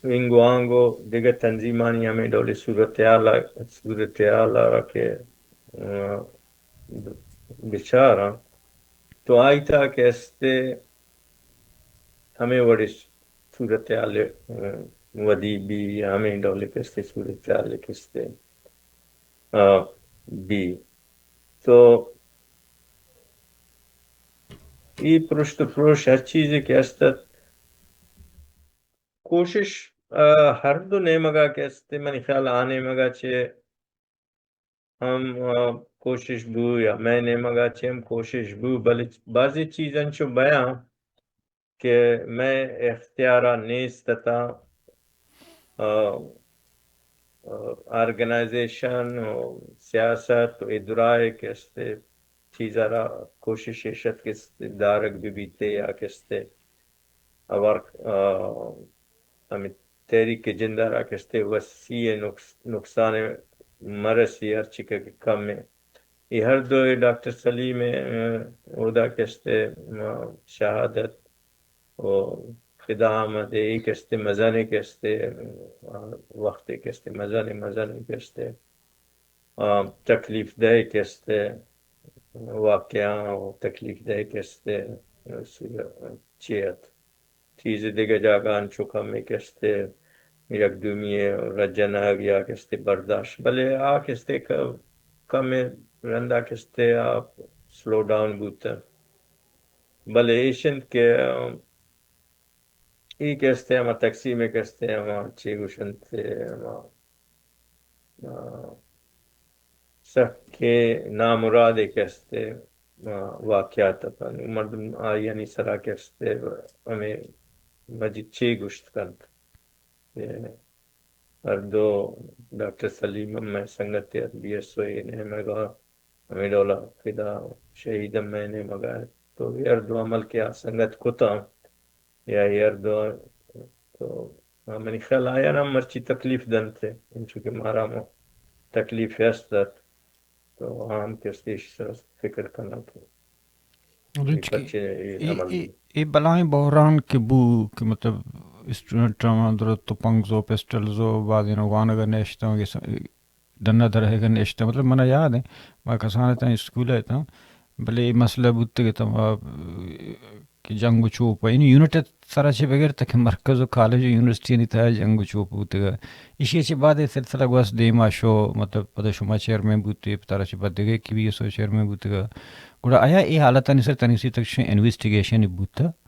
ونگ و آنگ و دگہ تنظیمانی ہمے ڈولیں صورتحال ءَ، صورتحال ءَ را کہ، آ، بچاراں تو آئی تہا کہ استے ہمے وڑیں صورتحال ودی بی، ہمے ڈولیں کہ استے صورتحال کہ استے، آ، بی۔ تو اے پرشت و پروش ہر چیزے کہ است ات، کوشش، آ، ہر دو نیمگا کہ استے، منی خیال آ نیمگا چہ ہم، آ، کوشش بو یا مئے نیمگا چہ ہم کوشش بو، بلے بازیں چیز انچو بیاں کہ مئے اختیارا نیست اتاں، آ، آ، آرگنائزیشن و سیاست و اے درائے کہ استے چیزا را کوشش ایش ات کہ استے دارگ بہ بیتے یا کہ استے اور، آ، ہمے تحریک جند ءَ را کہ استے وسیع نقص-، نقصان مرسی ہرچی کہ کم ایں۔ اے ہر دو ڈاکٹر سلیم ءِ، آ، اودا کہ استے، آ، شہادت و فدا احمد ءِ اے کہ استے مزن ءِ کہ استے، آ، وقت ءِ کہ استے مزن ءِ، مزن ءِ کہ استے، آ، تکلیف دہ کہ استے واقعہ و تکلیف دہ کہ استے، آ، سورہ چے ات۔ چیز دگہ جاگہ انچو کمے کہ استے یک دومی ءَ رجنگ یا کہ استے برداشت، بلے آ کہ استے ک-، کمے رندا کہ استے آ سلو ڈاؤن بوتہ۔ بلے ایش انت کہ، آ، اے کہ استے ہما تقسیم ءِ کہ استے ہما چے گوشنت، ہما، آ، سکیں نامرادے کہ استے، آ، واقعات اتاں۔ مردم آیانی سرا کہ استے ہمے مجید چے گوشت کنت۔ ہر دو، ڈاکٹر سلیم ہم مئے سنگتے ات، بی ایس او ءِ نیمگ ءَ، ہمے ڈول ءَ فدا شہید ہم مئے نیمگ ءَ ات۔ تو اے ہر دو عمل کہ آ سنگت کتاں، یا اے ہر دو، تو منی خیال آیان ہم مرچی تکلیف دنت، انچو کہ مارا ہم تکلیف ہست ات۔ تو آ ہم کہ استے ایشی سرا فکر کناں کہ اے انچ کہ پرچے اے اے، عمل اے، بی۔ اے بلاہیں بحران کہ بو کہ مطلب اسٹوڈنٹاں درت تپنگز و پسٹلز و بازین وانگ ءَ نشتاں، ڈن ءَ درہگ ءَ نشتاں۔ مطلب من ءَ یاد ایں، ما کسان اتاں، اسکول ءَ اتاں، بلے اے مسئلہ بوتگ اتاں، ما کہ جنگ و چوپ ءَ، یعنی یونٹ ءِ سرا چہ بگر تک مرکز و کالج و یونیورسٹیانی تہا جنگ و چوپ بوتگ۔ ایشی ءَ چہ بعد اے سلسلہ گوست دیما شو، مطلب پدا شما چیئرمین بوتے، پدا چہ بعد دگہ کہ بی ایس او چیئرمین بوتگ۔ گڑا آیا اے حالتانی سر تنیسی تک شے انویسٹیگیشن بوتگ؟